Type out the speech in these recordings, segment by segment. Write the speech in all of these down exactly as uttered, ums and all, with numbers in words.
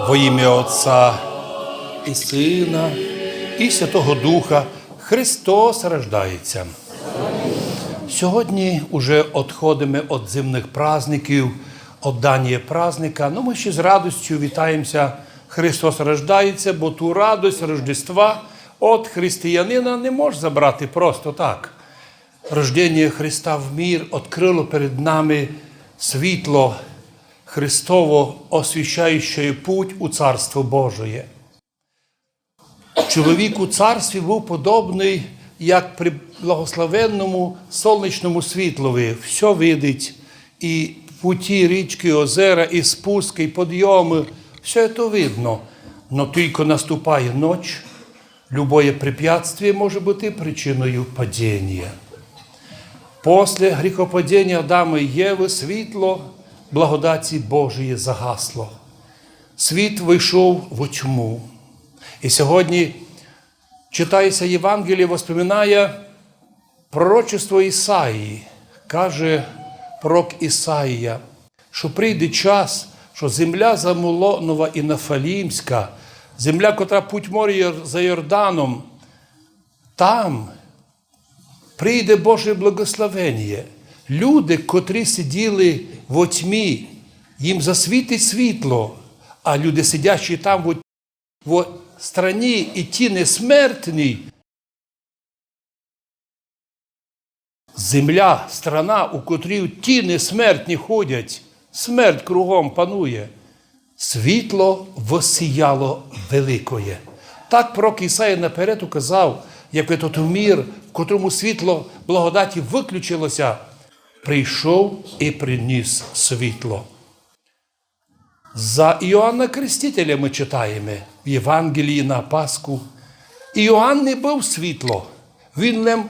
Во имя Отца и Сына и Святого Духа. Христос рождається. Сьогодні уже одходиме од земных праздників, од даніє праздника, но мы ще з радостю вітаємеся: Христос рождається, бо ту радость Рождества од християнина не мож забрати просто так. Рожденіє Христа в мир открыло перед нами світло Христово, освіщаюче путь у Царство Божоє. Чоловік у царстві быв подобный, як при благословенному сонячному світлови. Всьо видить, і путі, річкы, озера, і спускы, і подйомы. Всьо то видно. Но тілько наступає ноч, любоє препятствіє може быти причиною паденія. После гріхопаденія Адама і Євы світло благодаті Божої загасло. Світ вышов во тьму. І сьогодні читаєся Євангеліє, воспоминає пророчество Ісаії. Каже пророк Ісаія, што прийде час, што земля Завулонова і Нафталімська, земля, котра путь моря Йор-, за Йорданом, там прийде Боже благословеніє. Люди, котрі сиділи во тьмі, їм засвітить світло, а люди, сидячі там во, во страні і тіни смертній, земля, страна, у котрій тіни смертні ходять, смерть кругом панує, світло воссіяло великоє. Так пророк Ісаїя наперед указав, як тот мир, в котрому світло благодаті выключилося, прийшов і приніс світло. За Іоанна Крестителя мы читаєме в Євангелії на Пасху: Іоанн не быв світло, він лем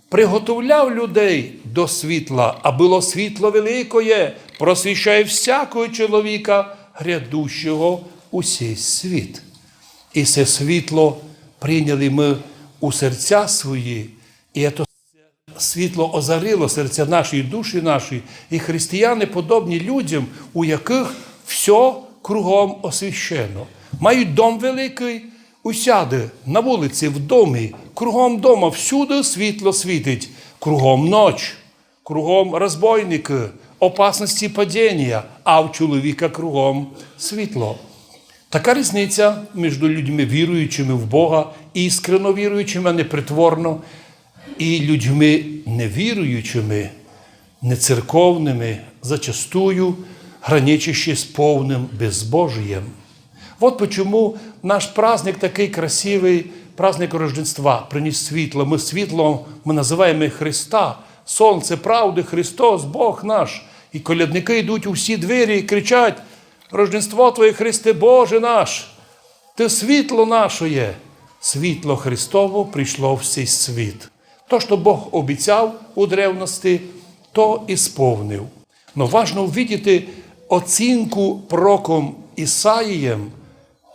приготовляв людей до світла, а было світло великоє, просвіщає всякого чоловіка, грядущого у сей світ. І се світло прийняли мы у серця свої, і ето світло озарило серця наші і душі наші, і християни подобні людям, у якых всьо кругом освіщено. Мають дом великый, усяды, на вулиці, в домі, кругом дома, всюды світло світить, кругом ноч, кругом розбойникы, опасности паденія, а в чоловіка кругом світло. Така різниця между людьми, віруючыми в Бога, іскренно віруючыми, а не притворно, і людьми невіруючыми, нецерковными, зачастую граничащи з повным безбожієм. Вот почему наш праздник такый красивый, праздник Рождества, приніс світло. Мы світлом, мы называєме Христа, сонце правды, Христос, Бог наш. І колядникы йдуть у всі двері і кричать: «Рождество Твоє, Христе Боже наш! Ты світло нашоє!» Світло Христово прийшло в сей світ. То, што Бог обіцяв у древности, то і сповнив. Но важно увидіти оцінку пророком Ісаїєм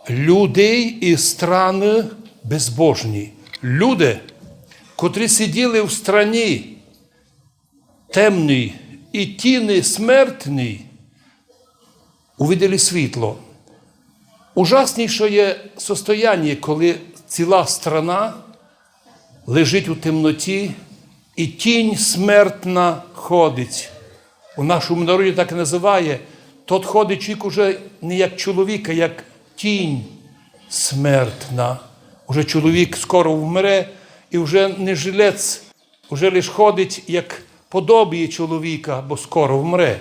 людей і страны безбожні. Люди, котрі сиділи в страні темній і тіни смертній, увиділи світло. Ужасніше є состояння, коли ціла страна лежить у темноті, і тінь смертна ходить. У нашому народі так і называє: тот ходить чоловік уже не як чоловік, а як тінь смертна. Уже чоловік скоро вмре, і вже не жилець, уже лиш ходить як подобіє чоловіка, бо скоро вмре.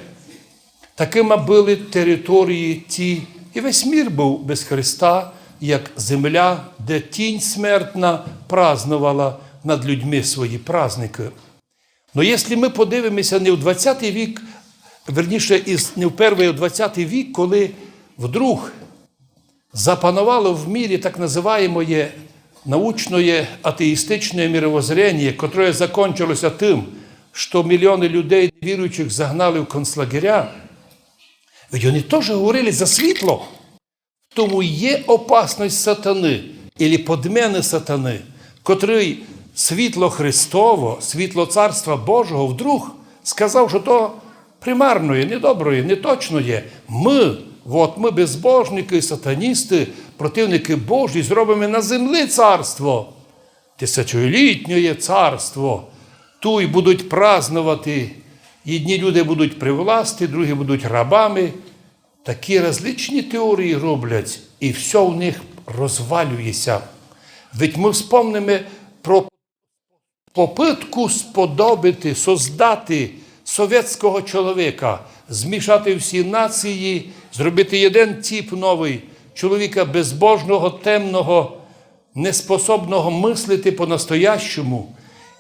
Такыма были території ті, і весь мир быв без Христа, як земля, де тінь смертна праздновала над людьми свої праздникы. Но якщо мы подивимося не в двадцятый вік, верніше, із, не в первый, а в двадцятый вік, коли вдруг запановало в мирі так называємоє научноє атеїстичноє мировоззренія, котроє закончилося тым, што мільйоны людей невіруючих загнали в концлагеря, ведь они тоже говорили за світло. В тому є опасность сатаны, или подмены сатаны, котрый світло Христово, світло Царства Божого вдруг сказав, што то примарноє, недоброє, неточноє. Мы Вот мы, безбожникы, сатаністы, противникы Божі, зробиме на землі царство, тисячолітнє царство. Туй будуть праздновати, єдні люди будуть при власти, другі будуть рабами. Такі различні теорії роблять, і всьо у них розвалює ся. Ведь мы вспомниме про попытку сподобити, создати совєтського чоловіка, змішати всі нації, зробити єден тип новый, чоловіка безбожного, темного, неспособного мыслити по-настоящому.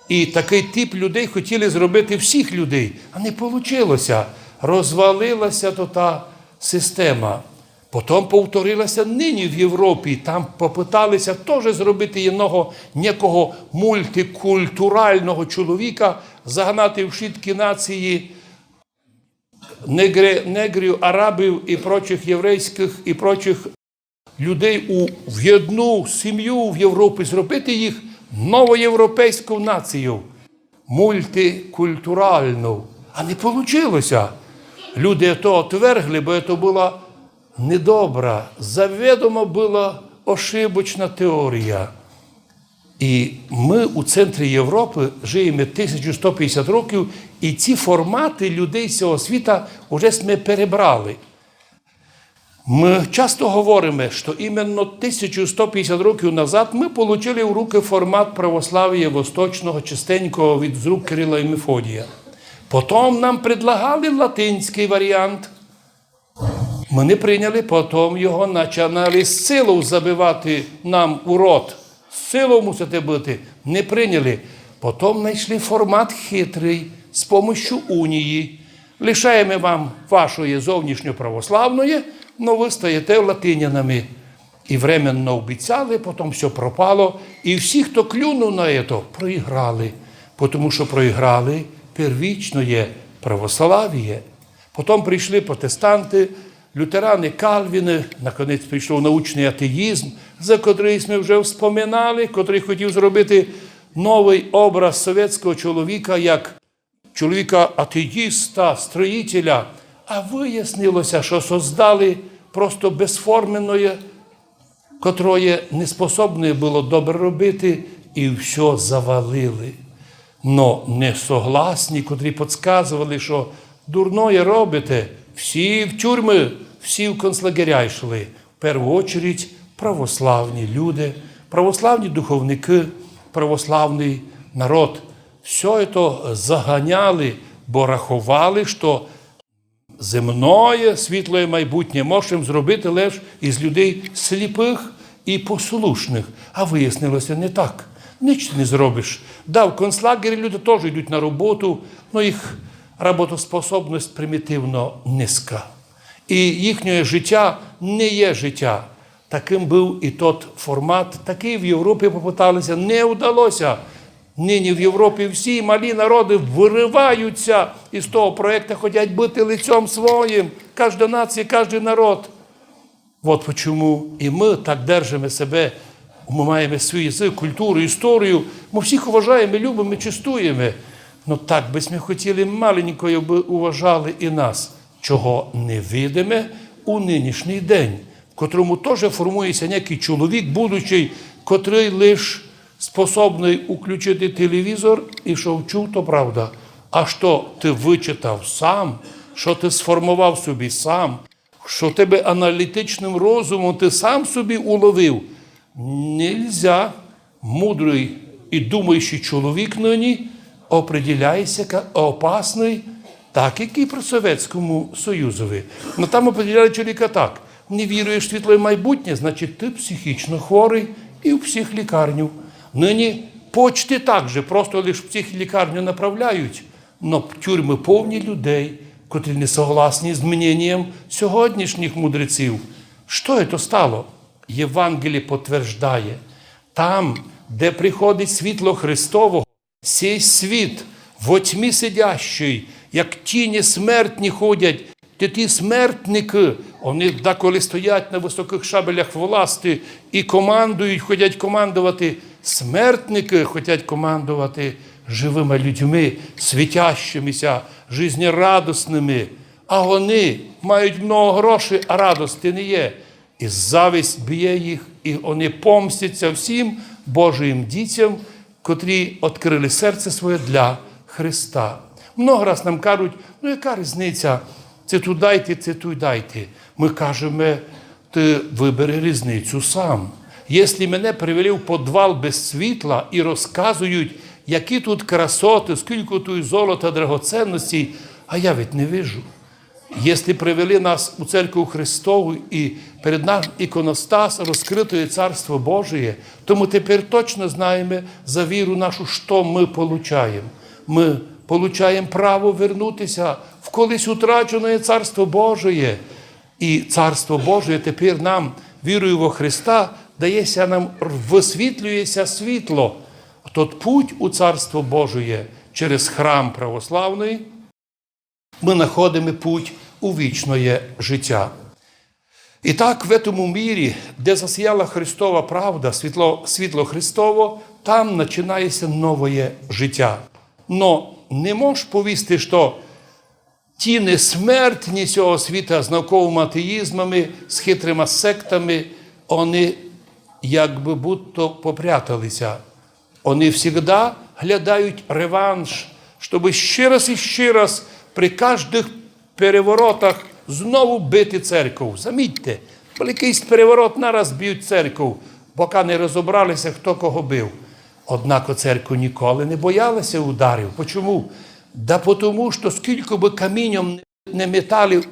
І такый тип людей хотіли зробити всіх людей, а не получило ся. Розвалила ся то та система. Потом повторила ся нині в Європі. Там попытали ся тоже зробити єдного некого мультикультуралного чоловіка, загнати вшыткі нації негре-, негрів, арабів і прочих єврейськых і прочих людей у, в єдну сім'ю в Європі, зробити їх новоєвропейську націю, мультикультуралну. А не получило ся. Люди то отвергли, бо то была недобра, заведомо была ошибочна теорія. І мы у центрі Європы жиєме тисячу сто пятдесят років, і ці форматы людей сього світа уже сьме перебрали. Мы часто говориме, што іменно тисячу сто пятдесят років назад мы получили в рукы формат православія восточного, чистенького, від, з рук Кирила і Мефодія. Потом нам предлагали латинськый варіант. Мы не прийняли, потом його начинали з силов забивати нам у рот. З силов мусите быти. Не прийняли. Потом найшли формат хитрый, з помощю унії. Лишаєме вам вашоє зовнішнє православноє, но вы стаєте латинянами. І временно обіцяли, потом всьо пропало. І всі, хто клюнув на ето, проіграли. Потому што проіграли первічноє православіє. Потом прийшли протестанты, лютераны, кальвины, наконець прийшов научный атеїзм, за котрый сьме вже вспоминали, котрый хотів зробити новый образ совєтського чоловіка, як чоловіка атеїста, строїтеля. А выяснило ся, што создали просто безформеноє, котроє неспособне было добре робити, і всьо завалили. Но несогласні, котрі подсказовали, што дурноє робите, всі в тюрмы, всі в концлагеря йшли. В перву очередь православні люди, православні духовникы, православный народ. Всьо ето заганяли, бо раховали, што земноє світлоє майбутнє можем зробити лиш із людей сліпых і послушных. А выяснило ся не так. Нич ты не зробиш. Да, в концлагері люди тоже йдуть на роботу, но їх роботоспособность примітивно низька. І їхнє житя не є житя. Такым быв і тот формат, такый в Європі попытали ся, не удало ся. Нині в Європі всі малі народы вырывають ся із того проєкта, хотять быти лицьом своїм. Кажда нація, каждый народ. Вот почому і мы так держиме себе, мы маєме свій язык, культуру, історію. Мы всіх уважаєме, любиме, честуєме. Но так бы сьме хотіли маленько, якбы уважали і нас, чого не видиме у нынішній день, в котрому тоже формує ся некый чоловік будущий, котрый лиш способный уключити телевізор і што вчув, то правда. А што ты вычитав сам, што ты сформовав собі сам, што тебе аналітичным розумом ты сам собі уловив, нельзя. Мудрый і думаючый чоловік нині определяє ся як опасный, так як і при Совєтському Союзови. Но там определяли чоловіка так: не віруєш в світлоє майбутнє, значить, ты психічно хворый і в психлікарню. Нині почти так же, просто лиш в психлікарню направляють, но тюрмы повні людей, котрі не согласні з мненням сьогоднішніх мудреців. Што ето стало? Євангеліє потверждає: там, де приходить світло Христово, сей світ во тьмі сидящий, як тіні смертні ходять. Ті, ті смертникы, они деколи стоять на высокых шабелях власти і командують, хотять командовати. Смертникы хотять командовати живыма людьми, світящимися, жизнерадосными. А они мають много грошей, а радости не є. І зависть бє їх, і они помстять ся всім Божым дітям, котрі открыли серце своє для Христа. Много раз нам кажуть: «Ну, яка різниця? Ци туй дайте, ци туй дайте». Мы кажеме: «Ты выбери різницю сам. Если мене привели в подвал без світла і розказують, які тут красоты, скілько тут золота, драгоценностей, а я ведь не вижу». Если привели нас у церкву Христову і перед нами іконостас, розкрытоє Царство Божоє, то мы тепер точно знаєме за віру нашу, што мы получаєме. Мы получаєме право вернути ся в колись утраченоє Царство Божоє. І Царство Божоє тепер нам, вірою во Христа, дає ся нам, высвітлює ся світло. Тот путь у Царство Божоє через храм православный, мы находиме путь у вічноє життя. І так, в этому мірі, де засіяла Христова правда, світло, світло Христово, там начинає ся новоє життя. Но не мож повісти, што тіни смертні сього світа з науковыми атеїзмами, з хитрима сектами, они як бы будто попрятали ся. Они всегда глядають реванш, щоб ще раз і ще раз при каждых переворотах знову бити церков. Замітьте, бо якыйсь переворот, нараз бють церков, пока не розобрали ся, хто кого бив. Однако церкву ніколи не бояли ся ударів. Почому? Да потому, што скілько бы каміньом не метали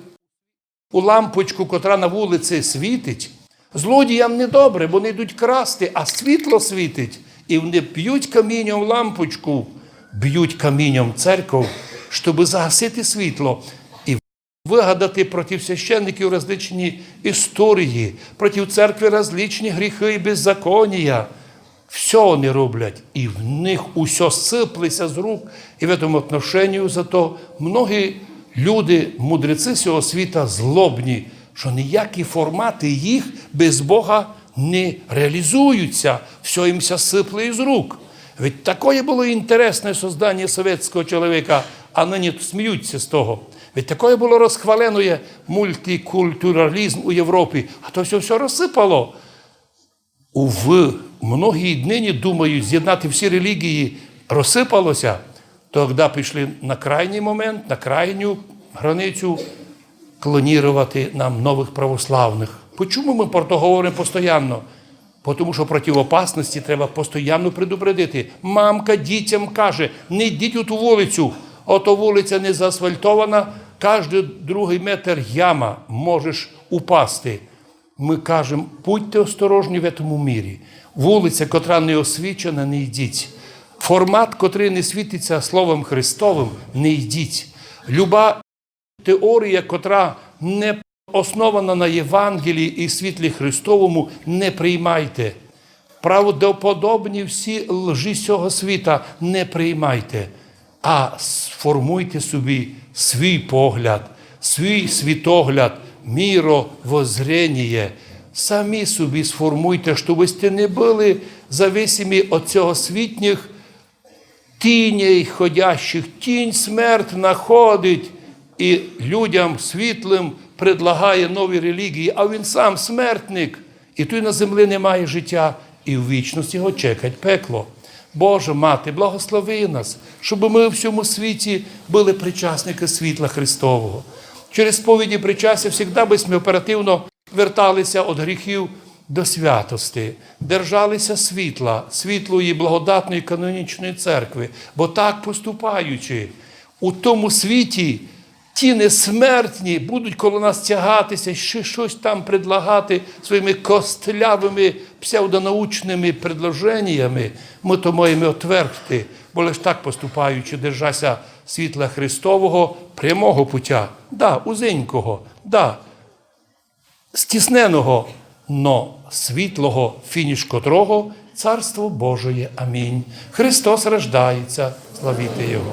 у лампочку, котра на вулиці світить, злодіям недобре, бо вони йдуть красти, а світло світить. І вони бють каміньом лампочку, бють каміньом церков, щоб загасити світло. І вигадати проти священників различні історії, проти церкви различні гріхи і беззаконія. Всьо вони роблять, і в них усьо сыпле ся з рук. І в этом отношению зато многі люди, мудреці сього світа, злобні, што ніякі форматы їх без Бога не реалізують ся, всьо їм ся сыпле із рук. Ведь такоє было інтересне создання совєтського чоловіка, а нині сміють ся з того. Ведь такоє было розхваленоє мультикультуралізм у Європі, а то всьо, всьо розсыпало. Увы, многі й нині думають з'єднати всі релігії, розсыпало ся, тогда пішли на крайній момент, на крайню границю, клонірувати нам новых православных. Почому мы про то говориме постоянно? Потому што проти опасности треба постоянно предупредити. Мамка дітям каже: «Не йдіть у ту вулицю, ото вулиця не заасфальтована, каждый другый метр яма, можеш упасти». Мы кажеме: «Будьте осторожні в этому мірі. Вулиця, котра не освічена, не йдіть. Формат, котрый не світить ся Словом Христовым, не йдіть. Люба теорія, котра не основана на Євангелії і світлі Христовому, не приймайте. Правдоподобні всі лжі сього світа не приймайте, а сформуйте собі свій погляд, свій світогляд, міровоззреніє. Самі собі сформуйте, щоб сьте не были зависимі від сього світніх тіней ходящих. Тінь смертна ходить і людям світлым предлагає нові релігії, а він сам смертник. І туй на землі немає життя, і в вічности його чекать пекло. Божа Мати, благослови нас, щоб мы в сьому світі были причасникы світла Христового. Через сповідь і причастя всегда бы сьме оперативно вертали ся від гріхів до святости, держали ся світла, світлої, благодатної канонічної церкви, бо так поступаючи, у тому світі тіни смертні будуть коло нас тягати ся, ще штось там предлагати своїми костлявыми псевдонаучными предложеніями, мы то маєме отвергти, бо лиш так поступаючи, держа ся світла Христового прямого путя, да, узенького, да, стісненого, но світлого, фініш котрого — Царство Божоє. Амінь. Христос рождається, славіте Його.